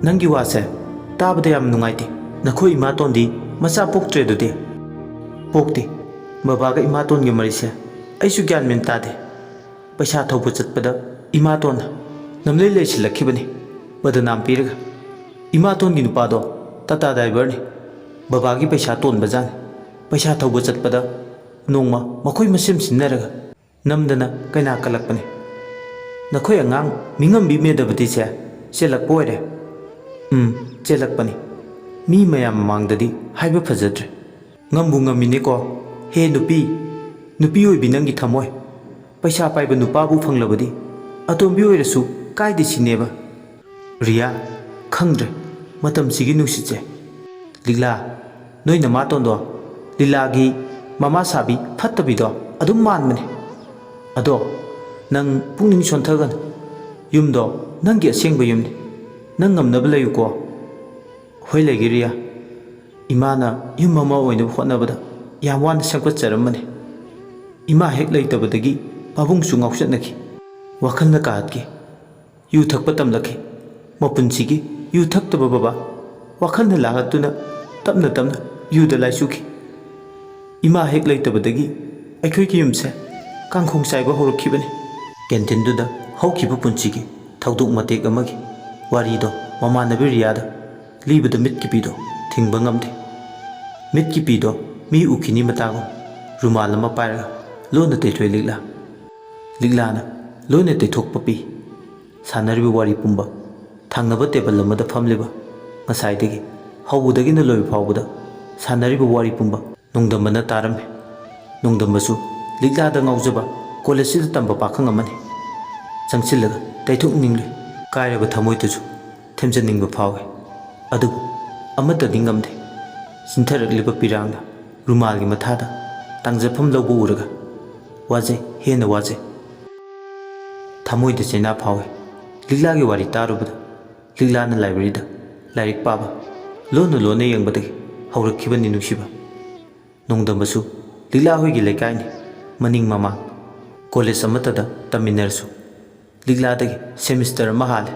ꯅꯪꯒꯤ ꯋꯥꯁꯦ ꯇꯥꯕꯗ ꯌꯥꯝ ꯅꯨꯡꯉꯥꯏꯇꯦ꯫ ꯅꯈꯣꯏ ꯏꯃꯥꯇꯣꯟꯗꯤ ꯃꯆꯥ ꯄꯣꯛꯇ꯭ꯔꯦ ꯑꯗꯨꯗꯤ? ꯄꯣꯛꯇꯦ꯫ ꯕꯕꯥꯒ ꯏꯃꯥꯇꯣꯟꯒꯤ ꯃꯔꯤꯁꯦ ꯑꯩꯁꯨ ꯒ꯭ꯌꯥꯟ ꯃꯦꯟ ꯇꯥꯗꯦ꯫ ꯄꯩꯁꯥ ꯊꯧꯕ ꯆꯠꯄꯗ ꯏꯃꯥꯇꯣꯟꯅ ꯅꯝꯂꯩ ꯂꯩꯁꯤꯜꯂꯛꯈꯤꯕꯅꯤ, ꯕꯗꯅꯥꯝ ꯄꯤꯔꯒ꯫ ꯏꯃꯥꯇꯣꯟꯒꯤ ꯅꯨꯄꯥꯗꯣ ꯇꯥꯇꯥ ꯗ꯭ꯔꯥꯏꯚꯔꯅꯤ꯫ ꯕꯕꯥꯒꯤ ꯄꯩꯁꯥ ꯇꯣꯟꯕꯖꯥꯠꯅꯤ꯫ ꯄꯩꯁꯥ ꯊꯧꯕ ꯆꯠꯄꯗ ꯅꯣꯡꯃ ꯃꯈꯣꯏ ꯃꯁꯦꯝ ꯁꯤꯟꯅꯔꯒ ꯅꯝꯗꯅ ꯀꯩꯅꯥ ꯀꯜꯂꯛꯄꯅꯤ꯫ ꯅꯈꯣꯏ ꯑꯉꯥꯡ ꯃꯤꯉꯝꯕꯤ ꯃꯦꯙꯥꯕꯇꯤꯁꯦ ꯆꯦꯜꯂꯛꯄ ꯑꯣꯏꯔꯦ꯫ ꯎꯝ, ꯆꯦꯜꯂꯛꯄꯅꯤ꯫ ꯃꯤ ꯃꯌꯥꯝ ꯃꯃꯥꯡꯗꯗꯤ ꯍꯥꯏꯕ ꯐꯖꯗ꯭ꯔꯦ꯫ ꯉꯝꯕꯨ ꯉꯝꯃꯤꯅꯦꯀꯣ꯫ ꯍꯦ ꯅꯨꯄꯤ, ꯅꯨꯄꯤ ꯑꯣꯏꯕꯤ ꯅꯪꯒꯤ ꯊꯃꯣꯏ꯫ ꯄꯩꯁꯥ ꯄꯥꯏꯕ ꯅꯨꯄꯥꯕꯨ ꯐꯪꯂꯕꯗꯤ ꯑꯇꯣꯝꯕꯤ ꯑꯣꯏꯔꯁꯨ ꯀꯥꯏꯗꯦ ꯁꯤꯅꯦꯕ꯫ ꯔꯤꯌꯥ, ꯈꯪꯗ꯭ꯔꯦ ꯃꯇꯝꯁꯤꯒꯤ ꯅꯨꯡꯁꯤꯠꯁꯦ꯫ ꯂꯤꯛꯂꯥ, ꯅꯣꯏ ꯅꯃꯥꯇꯣꯟꯗꯣ ꯂꯤꯂꯥꯒꯤ ꯃꯃꯥ ꯁꯥꯕꯤ ꯐꯠꯇꯕꯤꯗꯣ ꯑꯗꯨꯝ ꯃꯥꯟꯕꯅꯦ꯫ ꯑꯗꯣ ꯅꯪ ꯄꯨꯛꯅꯤꯡ ꯁꯣꯟꯊꯒꯅꯨ꯫ ꯌꯨꯝꯗꯣ ꯅꯪꯒꯤ ꯑꯁꯦꯡꯕ ꯌꯨꯝꯅꯤ꯫ ꯅꯪ ꯉꯝꯅꯕ ꯂꯩꯌꯨꯀꯣ꯫ ꯍꯣꯏ ꯂꯩꯒꯦ ꯔꯤꯌꯥ꯫ ꯏꯃꯥꯅ ꯌꯨꯝ ꯑꯃ ꯑꯣꯏꯅꯕ ꯍꯣꯠꯅꯕꯗ ꯌꯥꯝ ꯋꯥꯅ ꯁꯦꯝꯒꯠꯆꯔꯝꯕꯅꯤ꯫ ꯏꯃꯥ ꯍꯦꯛ ꯂꯩꯇꯕꯗꯒꯤ ꯄꯥꯕꯨꯡꯁꯨ ꯉꯥꯎꯆꯠꯅꯈꯤ꯫ ꯋꯥꯈꯜꯅ ꯀꯥꯍꯠꯈꯤ꯫ ꯌꯨ ꯊꯛꯄ ꯇꯝꯂꯛꯈꯤ꯫ ꯃꯄꯨꯟꯁꯤꯒꯤ ꯌꯨ ꯊꯛꯇꯕ ꯕꯕꯥ ꯋꯥꯈꯜꯅ ꯂꯥꯍꯠꯇꯨꯅ ꯇꯞꯅ ꯇꯞꯅ ꯌꯨꯗ ꯂꯥꯏꯆꯨꯈꯤ꯫ ꯏꯃꯥ ꯍꯦꯛ ꯂꯩꯇꯕꯗꯒꯤ ꯑꯩꯈꯣꯏꯒꯤ ꯌꯨꯝꯁꯦ ꯀꯥꯡꯈꯣꯡ ꯆꯥꯏꯕ ꯍꯧꯔꯛꯈꯤꯕꯅꯤ꯫ ꯀꯦꯟꯇꯤꯟꯗꯨꯗ ꯍꯧꯈꯤꯕ ꯄꯨꯟꯁꯤꯒꯤ ꯊꯧꯗꯣꯛ ꯃꯇꯦꯛ ꯑꯃꯒꯤ ꯋꯥꯔꯤꯗꯣ ꯃꯃꯥꯟꯅꯕꯤ ꯔꯤꯌꯥꯗ ꯂꯤꯕꯗ ꯃꯤꯠꯀꯤ ꯄꯤꯗꯣ ꯊꯤꯡꯕ ꯉꯝꯗꯦ꯫ ꯃꯤꯠꯀꯤ ꯄꯤꯗꯣ ꯃꯤ ꯎꯈꯤꯅꯤ ꯃꯇꯥꯒꯨꯝ ꯔꯨꯃꯥꯜ ꯑꯃ ꯄꯥꯏꯔꯒ ꯂꯣꯟꯅ ꯇꯩꯊꯣꯛꯏ ꯂꯤꯛꯂꯥ꯫ ꯂꯤꯛꯂꯥꯅ ꯂꯣꯟꯅ ꯇꯩꯊꯣꯛꯄ ꯄꯤ꯫ ꯁꯥꯟꯅꯔꯤꯕ ꯋꯥꯔꯤ ꯄꯨꯝꯕ ꯊꯪꯅꯕ ꯇꯦꯕꯜ ꯑꯃꯗ ꯐꯝꯂꯤꯕ ꯉꯁꯥꯏꯗꯒꯤ ꯍꯧꯕꯗꯒꯤꯅ ꯂꯣꯏꯕ ꯐꯥꯎꯕꯗ ꯁꯥꯟꯅꯔꯤꯕ ꯋꯥꯔꯤ ꯄꯨꯝꯕ ꯅꯣꯡꯗꯝꯕꯅ ꯇꯥꯔꯝꯃꯤ꯫ ꯅꯣꯡꯗꯝꯕꯁꯨ ꯂꯤꯛꯂꯥꯗ ꯉꯥꯎꯖꯕ ꯀꯣꯂꯦꯖꯁꯤꯗ ꯇꯝꯕ ꯄꯥꯈꯪ ꯑꯃꯅꯤ꯫ ꯆꯪꯁꯤꯜꯂꯒ ꯇꯩꯊꯣꯛꯅꯤꯡꯂꯨꯏ꯫ ꯀꯥꯏꯔꯕ ꯊꯃꯣꯏꯗꯨꯁꯨ ꯊꯦꯝꯖꯅꯤꯡꯕ ꯐꯥꯎꯏ꯫ ꯑꯗꯨꯕꯨ ꯑꯃꯠꯇꯗꯤ ꯉꯝꯗꯦ꯫ ꯆꯤꯟꯊꯔꯛꯂꯤꯕ ꯄꯤꯔꯥꯡꯅ ꯔꯨꯃꯥꯜꯒꯤ ꯃꯊꯥꯗ ꯇꯥꯡꯖꯐꯝ ꯂꯧꯕ ꯎꯔꯒ ꯋꯥꯖꯩ, ꯍꯦꯟꯅ ꯋꯥꯖꯩ꯫ ꯊꯃꯣꯏꯗ ꯆꯩꯅꯥ ꯐꯥꯎꯏ꯫ ꯂꯤꯛꯂꯥꯒꯤ ꯋꯥꯔꯤ ꯇꯥꯔꯨꯕꯗ ꯂꯤꯛꯂꯥꯅ ꯂꯥꯏꯕ꯭ꯔꯦꯔꯤꯗ ꯂꯥꯏꯔꯤꯛ ꯄꯥꯕ, ꯂꯣꯟꯅ ꯂꯣꯟꯅ ꯌꯦꯡꯕꯗꯒꯤ ꯍꯧꯔꯛꯈꯤꯕꯅꯤ ꯅꯨꯡꯁꯤꯕ꯫ ꯅꯣꯡꯗꯝꯕꯁꯨ ꯂꯤꯛꯂꯥ ꯍꯣꯏꯒꯤ ꯂꯩꯀꯥꯏꯅꯤ, ꯃꯅꯤꯡ ꯃꯃꯥꯡ꯫ ꯀꯣꯂꯦꯖ ꯑꯃꯠꯇꯗ ꯇꯝꯃꯤꯟꯅꯔꯁꯨ ꯂꯤꯛꯂꯥꯗꯒꯤ ꯁꯦꯃꯤꯁꯇꯔ ꯑꯃ ꯍꯥꯜꯂꯦ꯫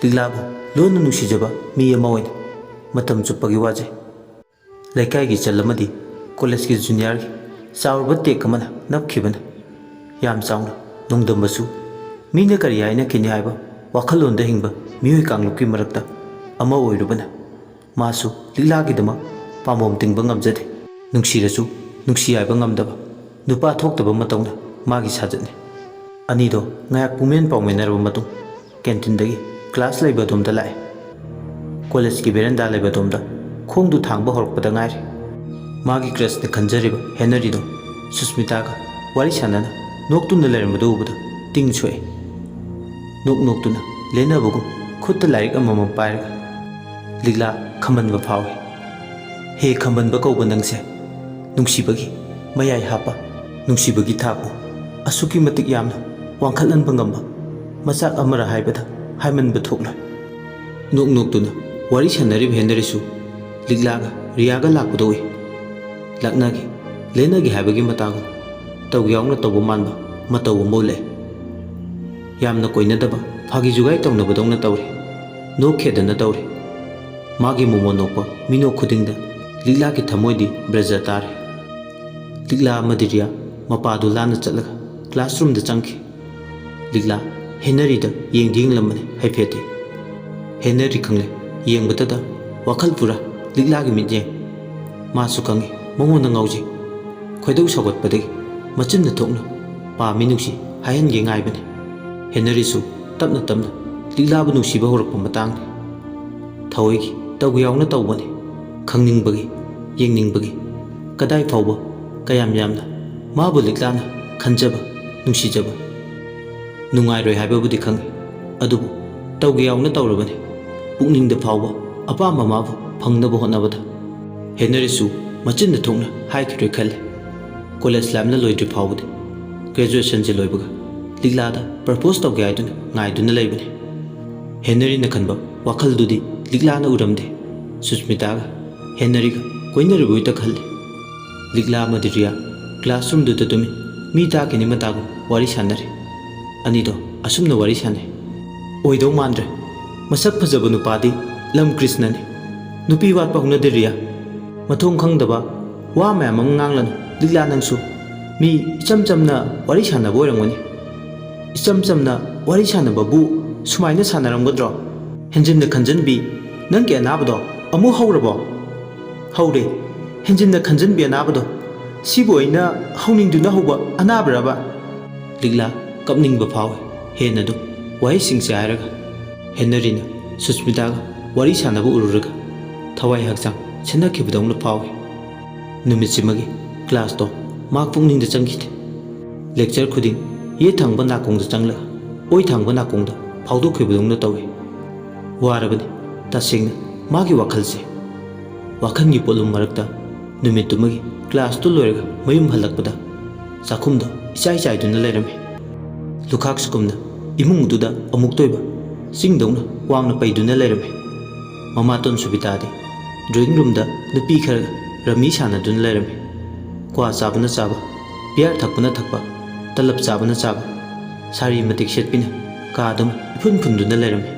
ꯂꯤꯛꯂꯥꯕꯨ ꯂꯣꯟꯅ ꯅꯨꯡꯁꯤꯖꯕ ꯃꯤ ꯑꯃ ꯑꯣꯏꯅ ꯃꯇꯝ ꯆꯨꯞꯄꯒꯤ ꯋꯥꯖꯩ꯫ ꯂꯩꯀꯥꯏꯒꯤ ꯏꯆꯜ ꯑꯃꯗꯤ ꯀꯣꯂꯦꯖꯀꯤ ꯖꯨꯅꯤꯌꯔꯒꯤ ꯆꯥꯎꯔꯕ ꯇꯦꯛ ꯑꯃꯅ ꯅꯞꯈꯤꯕꯅ ꯌꯥꯝ ꯆꯥꯎꯅ ꯅꯣꯡꯗꯝꯕꯁꯨ ꯃꯤꯅ ꯀꯔꯤ ꯍꯥꯏꯅꯈꯤꯅꯤ ꯍꯥꯏꯕ ꯋꯥꯈꯜꯂꯣꯟꯗ ꯍꯤꯡꯕ ꯃꯤꯑꯣꯏ ꯀꯥꯡꯂꯨꯞꯀꯤ ꯃꯔꯛꯇ ꯑꯃ ꯑꯣꯏꯔꯨꯕꯅ ꯃꯥꯁꯨ ꯂꯤꯛꯂꯥꯒꯤꯗꯃꯛ ꯄꯥꯝꯕꯣꯝ ꯇꯤꯡꯕ ꯉꯝꯖꯗꯦ꯫ ꯅꯨꯡꯁꯤꯔꯁꯨ ꯅꯨꯡꯁꯤ ꯍꯥꯏꯕ ꯉꯝꯗꯕ ꯅꯨꯄꯥ ꯊꯣꯛꯇꯕ ꯃꯇꯧꯅ ꯃꯥꯒꯤ ꯁꯥꯖꯠꯅꯤ꯫ ꯑꯅꯤꯗꯣ ꯉꯥꯏꯍꯥꯛ ꯄꯨꯡꯃꯦꯟ ꯄꯥꯎꯃꯦꯟꯅꯔꯕ ꯃꯇꯨꯡ ꯀꯦꯟꯇꯤꯟꯗꯒꯤ ꯀ꯭ꯂꯥꯁ ꯂꯩꯕ ꯑꯗꯣꯝꯗ ꯂꯥꯛꯑꯦ꯫ ꯀꯣꯂꯦꯖꯀꯤ ꯕꯦꯔꯦꯟꯗꯥ ꯂꯩꯕ ꯑꯗꯣꯝꯗ ꯈꯣꯡꯗꯨ ꯊꯥꯡꯕ ꯍꯧꯔꯛꯄꯗ ꯉꯥꯏꯔꯤ꯫ ꯃꯥꯒꯤ ꯀ꯭ꯔꯁꯅ ꯈꯟꯖꯔꯤꯕ ꯍꯦꯅꯔꯤꯗꯣ ꯁꯨꯁꯃꯤꯇꯥꯒ ꯋꯥꯔꯤ ꯁꯥꯟꯅꯅ ꯅꯣꯛꯇꯨꯅ ꯂꯩꯔꯝꯕꯗꯨ ꯎꯕꯗ ꯇꯤꯡ ꯁꯣꯛꯑꯦ꯫ ꯅꯣꯛ ꯅꯣꯛꯇꯨꯅ ꯂꯦꯟꯅꯕꯒꯨꯝ ꯈꯨꯠꯇ ꯂꯥꯏꯔꯤꯛ ꯑꯃꯃꯝ ꯄꯥꯏꯔꯒ ꯂꯤꯛꯂꯥ ꯈꯝꯕꯟꯕ ꯐꯥꯎꯏ꯫ ꯍꯦ ꯈꯝꯕꯟꯕ ꯀꯧꯕ ꯅꯪꯁꯦ ꯅꯨꯡꯁꯤꯕꯒꯤ ꯃꯌꯥꯏ ꯍꯥꯞꯄ ꯅꯨꯡꯁꯤꯕꯒꯤ ꯊꯥꯛꯄꯨ ꯑꯁꯨꯛꯀꯤ ꯃꯇꯤꯛ ꯌꯥꯝꯅ ꯋꯥꯡꯈꯠꯍꯟꯕ ꯉꯝꯕ ꯃꯆꯥꯛ ꯑꯃꯔ ꯍꯥꯏꯕꯗ ꯍꯥꯏꯃꯟꯕ ꯊꯣꯛꯂꯣꯏ꯫ ꯅꯣꯛ ꯅꯣꯛꯇꯨꯅ ꯋꯥꯔꯤ ꯁꯥꯟꯅꯔꯤꯕ ꯍꯦꯅꯔꯤꯁꯨ ꯂꯤꯛꯂꯥꯒ ꯔꯤꯌꯥꯒ ꯂꯥꯛꯄꯗ ꯎꯏ꯫ ꯂꯛꯅꯒꯦ, ꯂꯦꯟꯅꯒꯦ ꯍꯥꯏꯕꯒꯤ ꯃꯇꯥꯒꯨꯝ ꯇꯧꯒꯦ ꯌꯥꯎꯅ ꯇꯧꯕ ꯃꯥꯟꯕ ꯃꯇꯧ ꯑꯃ ꯎꯠꯂꯛꯑꯦ꯫ ꯌꯥꯝꯅ ꯀꯣꯏꯅꯗꯕ ꯐꯥꯒꯤ ꯖꯨꯒꯥꯏ ꯇꯧꯅꯕꯗꯧꯅ ꯇꯧꯔꯦ꯫ ꯅꯣꯛꯈꯦꯗꯅ ꯇꯧꯔꯦ꯫ ꯃꯥꯒꯤ ꯃꯣꯃꯣꯟ ꯅꯣꯛꯄ ꯃꯤꯅꯣꯛ ꯈꯨꯗꯤꯡꯗ ꯂꯤꯛꯂꯥꯒꯤ ꯊꯃꯣꯏꯗꯤ ꯕ꯭ꯔꯖ ꯇꯥꯔꯦ꯫ ꯂꯤꯛꯂꯥ ꯑꯃꯗꯤ ꯔꯤꯌꯥ ꯃꯄꯥꯗꯨ ꯂꯥꯟꯅ ꯆꯠꯂꯒ ꯀ꯭ꯂꯥꯁꯔꯨꯝꯗ ꯆꯪꯈꯤ꯫ ꯂꯤꯛꯂꯥ ꯍꯦꯅꯔꯤꯗ ꯌꯦꯡꯗꯤ ꯌꯦꯡꯂꯝꯕꯅꯤ ꯍꯥꯏꯐꯦꯠꯇꯤ꯫ ꯍꯦꯅꯔꯤ ꯈꯪꯂꯦ ꯌꯦꯡꯕꯇꯗ ꯋꯥꯈꯜ ꯄꯨꯔꯥ ꯂꯤꯛꯂꯥꯒꯤ ꯃꯤꯠꯌꯦꯡ꯫ ꯃꯥꯁꯨ ꯈꯪꯏ ꯃꯉꯣꯟꯗ ꯉꯥꯎꯖꯩ꯫ ꯈꯣꯏꯗꯧ ꯁꯥꯎꯒꯠꯄꯗꯒꯤ ꯃꯆꯤꯟꯅ ꯊꯣꯛꯅ "ꯄꯥꯝꯃꯤ ꯅꯨꯡꯁꯤ" ꯍꯥꯏꯍꯟꯒꯦ ꯉꯥꯏꯕꯅꯤ꯫ ꯍꯦꯅꯔꯤꯁꯨ ꯇꯞꯅ ꯇꯞꯅ ꯂꯤꯛꯂꯥꯕꯨ ꯅꯨꯡꯁꯤꯕ ꯍꯧꯔꯛꯄ ꯃꯇꯥꯡꯅꯤ꯫ ꯊꯑꯣꯏꯒꯤ ꯇꯧꯒꯦ ꯌꯥꯎꯅ ꯇꯧꯕꯅꯤ꯫ ꯈꯪꯅꯤꯡꯕꯒꯤ, ꯌꯦꯡꯅꯤꯡꯕꯒꯤ, ꯀꯗꯥꯏ ꯐꯥꯎꯕ, ꯀꯌꯥꯝ ꯌꯥꯝꯅ ꯃꯥꯕꯨ ꯂꯤꯛꯂꯥꯅ ꯈꯟꯖꯕ, ꯅꯨꯡꯁꯤꯖꯕ꯫ ꯅꯨꯡꯉꯥꯏꯔꯣꯏ ꯍꯥꯏꯕꯕꯨꯗꯤ ꯈꯪꯏ, ꯑꯗꯨꯕꯨ ꯇꯧꯒꯦ ꯌꯥꯎꯅ ꯇꯧꯔꯕꯅꯤ꯫ ꯄꯨꯛꯅꯤꯡꯗ ꯐꯥꯎꯕ ꯑꯄꯥꯝꯕ ꯃꯥꯕꯨ ꯐꯪꯅꯕ ꯍꯣꯠꯅꯕꯗ꯫ ꯍꯦꯅꯔꯤꯁꯨ ꯃꯆꯤꯟꯗ ꯊꯣꯛꯅ ꯍꯥꯏꯈꯤꯔꯣꯏ ꯈꯜꯂꯤ꯫ ꯀꯣꯂꯦꯖ ꯂꯥꯏꯐꯅ ꯂꯣꯏꯗ꯭ꯔꯤ ꯐꯥꯎꯕꯗꯤ, ꯒ꯭ꯔꯦꯖꯨꯑꯦꯁꯟꯁꯦ ꯂꯣꯏꯕꯒ ꯂꯤꯛꯂꯥꯗ ꯄ꯭ꯔꯄꯣꯁ ꯇꯧꯒꯦ ꯍꯥꯏꯗꯨꯅ ꯉꯥꯏꯗꯨꯅ ꯂꯩꯕꯅꯤ꯫ ꯍꯦꯅꯔꯤꯅ ꯈꯟꯕ ꯋꯥꯈꯜꯗꯨꯗꯤ ꯂꯤꯛꯂꯥꯅ ꯎꯔꯝꯗꯦ꯫ ꯁꯨꯁꯃꯤꯇꯥꯒ ꯍꯦꯅꯔꯤꯒ ꯀꯣꯏꯅꯔꯤꯕꯣꯏꯇ ꯈꯜꯂꯤ꯫ ꯂꯤꯛꯂꯥ ꯑꯃꯗꯤ ꯔꯤꯌꯥ ꯀ꯭ꯂꯥꯁꯔꯨꯝꯗꯨꯗ ꯇꯨꯝꯃꯤ꯫ ꯃꯤ ꯇꯥꯈꯤꯅꯤ ꯃꯇꯥꯒꯨꯝ ꯋꯥꯔꯤ ꯁꯥꯟꯅꯔꯤ꯫ ꯑꯅꯤꯗꯣ ꯑꯁꯨꯝꯅ ꯋꯥꯔꯤ ꯁꯥꯟꯅꯩ꯫ ꯑꯣꯏꯗꯧ ꯃꯥꯟꯗ꯭ꯔꯦ꯫ ꯃꯁꯛ ꯐꯖꯕ ꯅꯨꯄꯥꯗꯤ ꯂꯝ ꯀ꯭ꯔꯤꯁꯅꯅꯤ꯫ ꯅꯨꯄꯤ ꯋꯥꯠꯄ ꯍꯧꯅꯗꯦ ꯔꯤꯌꯥ꯫ ꯃꯊꯣꯡ ꯈꯪꯗꯕ ꯋꯥ ꯃꯌꯥꯝ ꯑꯃ ꯉꯥꯡꯂꯅꯨ꯫ ꯂꯤꯛꯂꯥ, ꯅꯪꯁꯨ ꯃꯤ ꯏꯆꯝ ꯆꯝꯅ ꯋꯥꯔꯤ ꯁꯥꯟꯅꯕ ꯑꯣꯏꯔꯝꯒꯅꯤ꯫ ꯏꯆꯝ ꯆꯝꯅ ꯋꯥꯔꯤ ꯁꯥꯟꯅꯕꯕꯨ ꯁꯨꯃꯥꯏꯅ ꯁꯥꯟꯅꯔꯝꯒꯗ꯭ꯔꯣ? ꯍꯦꯟꯖꯤꯟꯅ ꯈꯟꯖꯟꯕꯤ, ꯅꯪꯒꯤ ꯑꯅꯥꯕꯗꯣ ꯑꯃꯨꯛ ꯍꯧꯔꯕꯣ? ꯍꯧꯔꯦ꯫ ꯍꯦꯟꯖꯤꯟꯅ ꯈꯟꯖꯟꯕꯤ ꯑꯅꯥꯕꯗꯣ꯫ ꯁꯤꯕꯨ ꯑꯩꯅ ꯍꯧꯅꯤꯡꯗꯨꯅ ꯍꯧꯕ ꯑꯅꯥꯕꯔꯕ? ꯂꯤꯛꯂꯥ ꯀꯞꯅꯤꯡꯕ ꯐꯥꯎꯏ꯫ ꯍꯦꯟꯅ ꯑꯗꯨꯝ ꯋꯥꯍꯩꯁꯤꯡꯁꯦ ꯍꯥꯏꯔꯒ ꯍꯦꯅꯔꯤꯅ ꯁꯨꯁꯃꯤꯇꯥꯒ ꯋꯥꯔꯤ ꯁꯥꯟꯅꯕ ꯎꯔꯨꯔꯒ ꯊꯋꯥꯏ ꯍꯛꯆꯥꯡ ꯁꯦꯟꯅꯈꯤꯕꯗꯧꯅ ꯐꯥꯎꯏ꯫ ꯅꯨꯃꯤꯠꯁꯤꯃꯒꯤ ꯀ꯭ꯂꯥꯁꯇꯣ ꯃꯍꯥꯛ ꯄꯨꯛꯅꯤꯡꯗ ꯆꯪꯈꯤꯗꯦ꯫ ꯂꯦꯛꯆꯔ ꯈꯨꯗꯤꯡ ꯌꯦꯠ ꯊꯪꯕ ꯅꯥꯀꯣꯡꯗ ꯆꯪꯂꯒ ꯑꯣꯏ ꯊꯪꯕ ꯅꯥꯀꯣꯡꯗ ꯐꯥꯎꯗꯣꯛꯈꯤꯕꯗꯧꯅ ꯇꯧꯏ꯫ ꯋꯥꯔꯕꯅꯤ ꯇꯁꯦꯡꯅ ꯃꯥꯒꯤ ꯋꯥꯈꯜꯁꯦ꯫ ꯋꯥꯈꯜꯒꯤ ꯄꯣꯠꯂꯨꯝ ꯃꯔꯛꯇ ꯅꯨꯃꯤꯠꯇꯨꯃꯒꯤ ꯀ꯭ꯂꯥꯁꯇꯨ ꯂꯣꯏꯔꯒ ꯃꯌꯨꯝ ꯍꯜꯂꯛꯄꯗ ꯆꯥꯛꯈꯨꯝꯗꯣ ꯏꯆꯥꯏ ꯆꯥꯏꯗꯨꯅ ꯂꯩꯔꯝꯃꯤ꯫ ꯂꯨꯈꯥꯛ ꯁꯨꯒꯨꯝꯅ ꯏꯃꯨꯡꯗꯨꯗ ꯑꯃꯨꯛꯇꯣꯏꯕ ꯆꯤꯡꯗꯧꯅ ꯋꯥꯡꯅ ꯄꯩꯗꯨꯅ ꯂꯩꯔꯝꯃꯤ꯫ ꯃꯃꯥꯇꯣꯟ ꯁꯨꯕꯤꯇꯥꯗꯤ ꯗ꯭ꯔꯣꯌꯤꯡ ꯔꯨꯝꯗ ꯅꯨꯄꯤ ꯈꯔꯒ ꯔꯝꯃꯤ ꯁꯥꯟꯅꯗꯨꯅ ꯂꯩꯔꯝꯃꯤ꯫ ꯀ꯭ꯋꯥ ꯆꯥꯕꯅ ꯆꯥꯕ, ꯕꯤꯌꯥꯔ ꯊꯛꯄꯅ ꯊꯛꯄ, ꯇꯂꯞ ꯆꯥꯕꯅ ꯆꯥꯕ, ꯁꯥꯔꯤ ꯃꯇꯤꯛ ꯁꯦꯠꯄꯤꯅ ꯀꯥ ꯑꯗꯨꯝ ꯏꯐꯨꯟ ꯐꯨꯟꯗꯨꯅ ꯂꯩꯔꯝꯃꯤ꯫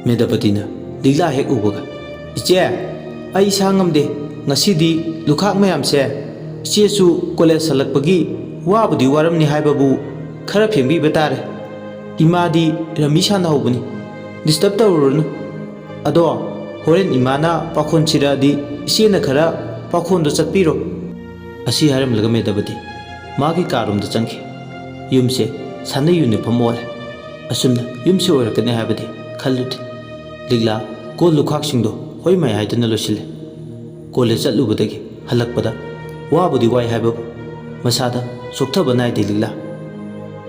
ꯃꯦꯗꯥꯄꯇꯤꯅ ꯂꯤꯛꯂꯥ ꯍꯦꯛ ꯎꯕꯒ, "ꯏꯆꯦ, ꯑꯩ ꯏꯁꯥ ꯉꯝꯗꯦ꯫ ꯉꯁꯤꯗꯤ ꯂꯨꯈꯥꯛ ꯃꯌꯥꯝꯁꯦ, ꯏꯆꯦꯁꯨ ꯀꯣꯂꯦꯖ ꯍꯜꯂꯛꯄꯒꯤ ꯋꯥꯕꯨꯗꯤ ꯋꯥꯔꯝꯅꯤ ꯍꯥꯏꯕꯕꯨ ꯈꯔ ꯐꯦꯡꯕꯤꯕ ꯇꯥꯔꯦ꯫ ꯏꯃꯥꯗꯤ ꯔꯝꯃꯤ ꯁꯥꯟꯅꯍꯧꯕꯅꯤ꯫ ꯗꯤꯁꯇꯔꯕ ꯇꯧꯔꯨꯔꯅꯨ꯫ ꯑꯗꯣ ꯍꯣꯔꯦꯟ ꯏꯃꯥꯅ ꯄꯥꯈꯣꯟ ꯁꯤꯔꯛꯑꯗꯤ ꯏꯆꯦꯅ ꯈꯔ ꯄꯥꯈꯣꯟꯗꯣ ꯆꯠꯄꯤꯔꯣ"꯫ ꯑꯁꯤ ꯍꯥꯏꯔꯝꯂꯒ ꯃꯦꯗꯥꯄꯇꯤ ꯃꯥꯒꯤ ꯀꯥꯔꯣꯝꯗ ꯆꯪꯈꯤ꯫ ꯌꯨꯝꯁꯦ ꯁꯥꯟꯅ ꯌꯨꯅꯤꯐꯣꯔꯝ ꯑꯣꯜꯂꯦ꯫ ꯑꯁꯨꯝꯅ ꯌꯨꯝꯁꯦ ꯑꯣꯏꯔꯛꯀꯅꯤ ꯍꯥꯏꯕꯗꯤ ꯈꯜꯂꯨꯗꯦ꯫ ꯂꯤꯛꯂꯥ ꯀꯣꯜ ꯂꯨꯈꯥꯛꯁꯤꯡꯗꯣ ꯍꯣꯏ ꯃꯥꯏ ꯍꯥꯏꯗꯨꯅ ꯂꯣꯏꯁꯤꯜꯂꯦ꯫ ꯀꯣꯂꯦꯖ ꯆꯠꯂꯨꯕꯗꯒꯤ ꯍꯜꯂꯛꯄꯗ ꯋꯥꯕꯨꯗꯤ ꯋꯥꯏ ꯍꯥꯏꯕꯕꯨ ꯃꯁꯥꯗ ꯆꯣꯛꯊꯕ ꯅꯥꯏꯗꯦ ꯂꯤꯛꯂꯥ꯫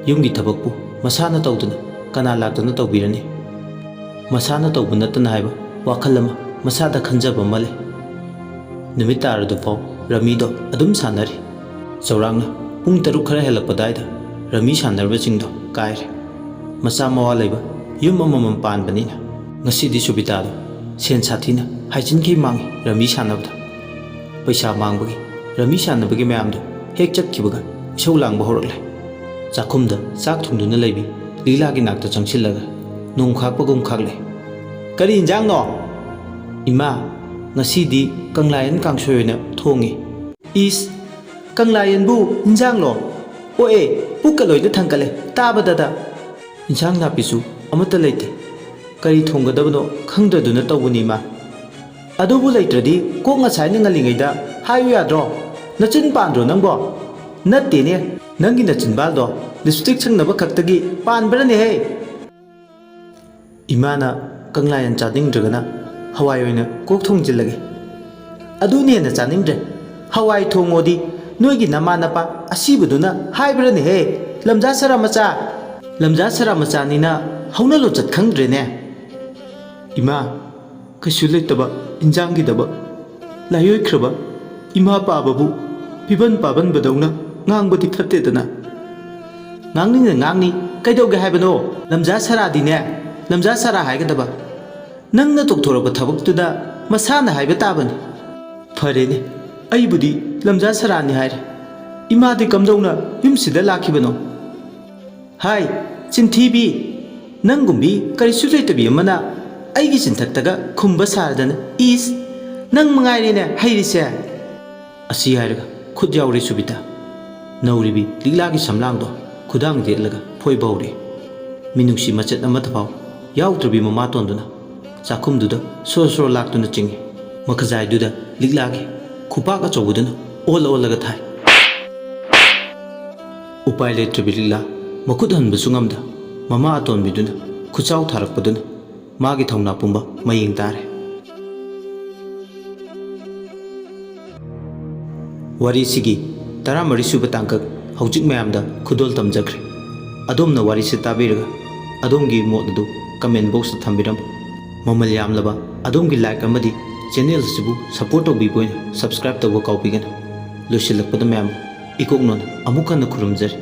ꯌꯨꯝꯒꯤ ꯊꯕꯛꯄꯨ ꯃꯁꯥꯅ ꯇꯧꯗꯅ ꯀꯅꯥ ꯂꯥꯛꯇꯨꯅ ꯇꯧꯕꯤꯔꯅꯤ? ꯃꯁꯥꯅ ꯇꯧꯕ ꯅꯠꯇꯅ ꯍꯥꯏꯕ ꯋꯥꯈꯜ ꯑꯃ ꯃꯁꯥꯗ ꯈꯟꯖꯕ ꯑꯃ ꯂꯩ꯫ ꯅꯨꯃꯤꯠ ꯇꯥꯔꯗꯨꯐꯥꯎ ꯔꯃꯤꯗꯣ ꯑꯗꯨꯝ ꯁꯥꯟꯅꯔꯤ꯫ ꯆꯧꯔꯥꯛꯅ ꯄꯨꯡ ꯇꯔꯨꯛ ꯈꯔ ꯍꯦꯜꯂꯛꯄ ꯑꯗꯨꯋꯥꯏꯗ ꯔꯃꯤ ꯁꯥꯟꯅꯔꯕꯁꯤꯡꯗꯣ ꯀꯥꯏꯔꯦ꯫ ꯃꯆꯥ ꯃꯋꯥ ꯂꯩꯕ ꯌꯨꯝ ꯑꯃꯃꯝ ꯄꯥꯟꯕꯅꯤꯅ ꯉꯁꯤꯗꯤ ꯁꯨꯕꯤꯇꯥꯗꯣ ꯁꯦꯟ ꯁꯥꯊꯤꯅ ꯍꯥꯏꯖꯤꯟꯈꯩ ꯃꯥꯡꯉꯤ ꯔꯃꯤ ꯁꯥꯟꯅꯕꯗ꯫ ꯄꯩꯁꯥ ꯃꯥꯡꯕꯒꯤ ꯔꯃꯤ ꯁꯥꯟꯅꯕꯒꯤ ꯃꯌꯥꯝꯗꯣ ꯍꯦꯛ ꯆꯠꯈꯤꯕꯒ ꯏꯁꯧ ꯂꯥꯡꯕ ꯍꯧꯔꯛꯂꯦ꯫ ꯆꯥꯛꯈꯨꯝꯗ ꯆꯥꯛ ꯊꯣꯡꯗꯨꯅ ꯂꯩꯕꯤ ꯂꯤꯂꯥꯒꯤ ꯅꯥꯛꯇ ꯆꯪꯁꯤꯜꯂꯒ ꯅꯣꯡ ꯈꯥꯛꯄꯒꯨꯝ ꯈꯥꯛꯂꯦ꯫ "ꯀꯔꯤ ꯏꯟꯖꯥꯡꯅꯣ?" "ꯏꯃꯥ, ꯉꯁꯤꯗꯤ ꯀꯪꯂꯥꯌꯦꯟ ꯀꯥꯡꯁꯣꯏ ꯑꯣꯏꯅ ꯊꯣꯡꯉꯤ꯫" "ꯏꯁ, ꯀꯪꯂꯥꯌꯦꯟꯕꯨ ꯏꯟꯖꯥꯡꯂꯣ? ꯑꯣꯛꯑꯦ, ꯄꯨꯛꯀ ꯂꯣꯏꯅ ꯊꯟꯒꯠꯂꯦ ꯇꯥꯕꯗꯗ꯫ ꯏꯟꯁꯥꯡ ꯅꯥꯄꯤꯁꯨ ꯑꯃꯠꯇ ꯂꯩꯇꯦ꯫ ꯀꯔꯤ ꯊꯣꯡꯒꯗꯕꯅꯣ ꯈꯪꯗ꯭ꯔꯗꯨꯅ ꯇꯧꯕꯅꯤ, ꯏꯃꯥ꯫" "ꯑꯗꯨꯕꯨ ꯂꯩꯇ꯭ꯔꯗꯤ ꯀꯣꯛ ꯉꯁꯥꯏꯅ ꯉꯜꯂꯤꯉꯩꯗ ꯍꯥꯏꯌꯨ ꯌꯥꯗ꯭ꯔꯣ? ꯅꯆꯤꯟ ꯄꯥꯟꯗ꯭ꯔꯣ ꯅꯪꯕꯣ?" "ꯅꯠꯇꯦꯅꯦ, ꯅꯪꯒꯤ ꯅꯆꯤꯟꯕꯥꯜꯗꯣ ꯂꯤꯞꯁꯇꯤꯛ ꯁꯪꯅꯕ ꯈꯛꯇꯒꯤ ꯄꯥꯟꯕ꯭ꯔꯅꯦꯍꯦ?" ꯏꯃꯥꯅ ꯀꯪꯂꯥꯌꯦꯟ ꯆꯥꯅꯤꯡꯗ꯭ꯔꯒꯅ ꯍꯋꯥꯏ ꯑꯣꯏꯅ ꯀꯣꯛ ꯊꯣꯡꯖꯤꯜꯂꯒꯦ꯫ "ꯑꯗꯨꯅ ꯍꯦꯟꯅ ꯆꯥꯅꯤꯡꯗ꯭ꯔꯦ꯫ ꯍꯋꯥꯏ ꯊꯣꯡꯉꯣꯗꯤ ꯅꯣꯏꯒꯤ ꯅꯃꯥ ꯅꯄꯥ ꯑꯁꯤꯕꯗꯨꯅ ꯍꯥꯏꯕ꯭ꯔꯅꯦꯍꯦ? ꯂꯝꯖꯥ ꯁꯔꯥ ꯃꯆꯥ, ꯂꯝꯖꯥ ꯁꯔꯥ ꯃꯆꯥꯅꯤꯅ ꯍꯧꯅ ꯂꯣꯟꯆꯠ ꯈꯪꯗ꯭ꯔꯦꯅꯦ꯫" "ꯏꯃꯥ, ꯀꯩꯁꯨ ꯂꯩꯇꯕ ꯏꯟꯖꯥꯡꯒꯤꯗꯃꯛ ꯂꯥꯏꯑꯣꯏꯈ꯭ꯔꯕ ꯏꯃꯥ ꯄꯥꯕꯕꯨ ꯐꯤꯕꯟ ꯄꯥꯕꯟꯕꯗꯧꯅ ꯉꯥꯡꯕꯗꯤ ꯐꯠꯇꯦꯗꯅ꯫" "ꯉꯥꯡꯅꯤꯡꯅ ꯉꯥꯡꯅꯤ, ꯀꯩꯗꯧꯒꯦ ꯍꯥꯏꯕꯅꯣ? ꯂꯝꯖꯥ ꯁꯔꯥꯗꯤꯅꯦ, ꯂꯝꯖꯥ ꯁꯔꯥ ꯍꯥꯏꯒꯗꯕ꯫ ꯅꯪꯅ ꯇꯧꯊꯣꯔꯛꯄ ꯊꯕꯛꯇꯨꯗ ꯃꯁꯥꯅ ꯍꯥꯏꯕ ꯇꯥꯕꯅꯤ꯫" "ꯐꯔꯦꯅꯦ, ꯑꯩꯕꯨꯗꯤ ꯂꯝꯖꯥ ꯁꯔꯥꯅꯤ ꯍꯥꯏꯔꯦ꯫ ꯏꯃꯥꯗꯤ ꯀꯝꯗꯧꯅ ꯌꯨꯝꯁꯤꯗ ꯂꯥꯛꯈꯤꯕꯅꯣ?" "ꯍꯥꯏ, ꯆꯤꯟꯊꯤꯕꯤ! ꯅꯪꯒꯨꯝꯕꯤ ꯀꯔꯤꯁꯨ ꯂꯩꯇꯕꯤ ꯑꯃꯅ ꯑꯩꯒꯤ ꯆꯤꯟꯊꯛꯇꯒ ꯈꯨꯝꯕ ꯁꯥꯔꯗꯅ, ꯏꯁ! ꯅꯪ ꯃꯉꯥꯏꯔꯦꯅꯦ ꯍꯩꯔꯤꯁꯦ!" ꯑꯁꯤ ꯍꯥꯏꯔꯒ ꯈꯨꯠ ꯌꯥꯎꯔꯦ ꯁꯨꯕꯤꯇꯥ꯫ ꯅꯧꯔꯤꯕꯤ ꯂꯤꯛꯂꯥꯒꯤ ꯁꯝꯂꯥꯡꯗꯣ ꯈꯨꯗꯥꯡ ꯌꯦꯠꯂꯒ ꯐꯣꯏꯕ ꯍꯧꯔꯦ꯫ ꯃꯤꯅꯨꯡꯁꯤ ꯃꯆꯦꯠ ꯑꯃꯠꯇ ꯐꯥꯎ ꯌꯥꯎꯗ꯭ꯔꯕꯤ ꯃꯃꯥꯇꯣꯟꯗꯨꯅ ꯆꯥꯛꯈꯨꯝꯗꯨꯗ ꯁꯣꯔꯣ ꯁꯣꯔꯣ ꯂꯥꯛꯇꯨꯅ ꯆꯤꯡꯏ꯫ ꯃꯈꯖꯥꯏꯗꯨꯗ ꯂꯤꯛꯂꯥꯒꯤ ꯈꯨꯄꯥꯛ ꯑꯆꯧꯕꯗꯨꯅ ꯑꯣꯜ ꯑꯣꯜꯂꯒ ꯊꯥꯏ꯫ ꯎꯄꯥꯏ ꯂꯩꯇ꯭ꯔꯕꯤ ꯂꯤꯛꯂꯥ ꯃꯈꯨꯠ ꯍꯟꯕꯁꯨ ꯉꯝꯗ ꯃꯃꯥ ꯑꯇꯣꯟꯕꯤꯗꯨꯅ ꯈꯨꯠꯆꯥꯎ ꯊꯥꯔꯛꯄꯗꯨꯅ ꯃꯥꯒꯤ ꯊꯧꯅꯥ ꯄꯨꯝꯕ ꯃꯌꯦꯡ ꯇꯥꯔꯦ꯫ ꯋꯥꯔꯤꯁꯤꯒꯤ ꯇꯔꯥꯃꯔꯤ ꯁꯨꯕ ꯇꯥꯡꯀꯛ ꯍꯧꯖꯤꯛ ꯃꯌꯥꯝꯗ ꯈꯨꯗꯣꯜ ꯇꯝꯖꯈ꯭ꯔꯦ꯫ ꯑꯗꯣꯝꯅ ꯋꯥꯔꯤꯁꯤ ꯇꯥꯕꯤꯔꯒ ꯑꯗꯣꯝꯒꯤ ꯃꯣꯠ ꯑꯗꯨ comment box ꯇ ꯊꯝꯕꯤꯔꯝꯃꯨ꯫ ꯃꯃꯜ ꯌꯥꯝꯂꯕ ꯑꯗꯣꯝꯒꯤ like ꯑꯃꯗꯤ channel ꯑꯁꯤꯕꯨ support ꯇꯧꯕꯤꯕ ꯑꯣꯏꯅ subscribe ꯇꯧꯕ ꯀꯥꯎꯕꯤꯒꯅꯨ꯫ ꯂꯣꯏꯁꯤꯜꯂꯛꯄꯗ ꯃꯌꯥꯝ ꯏꯀꯣꯛꯅꯣꯟ ꯑꯃꯨꯛ ꯍꯟꯅ ꯈꯨꯔꯨꯝꯖꯔꯤ꯫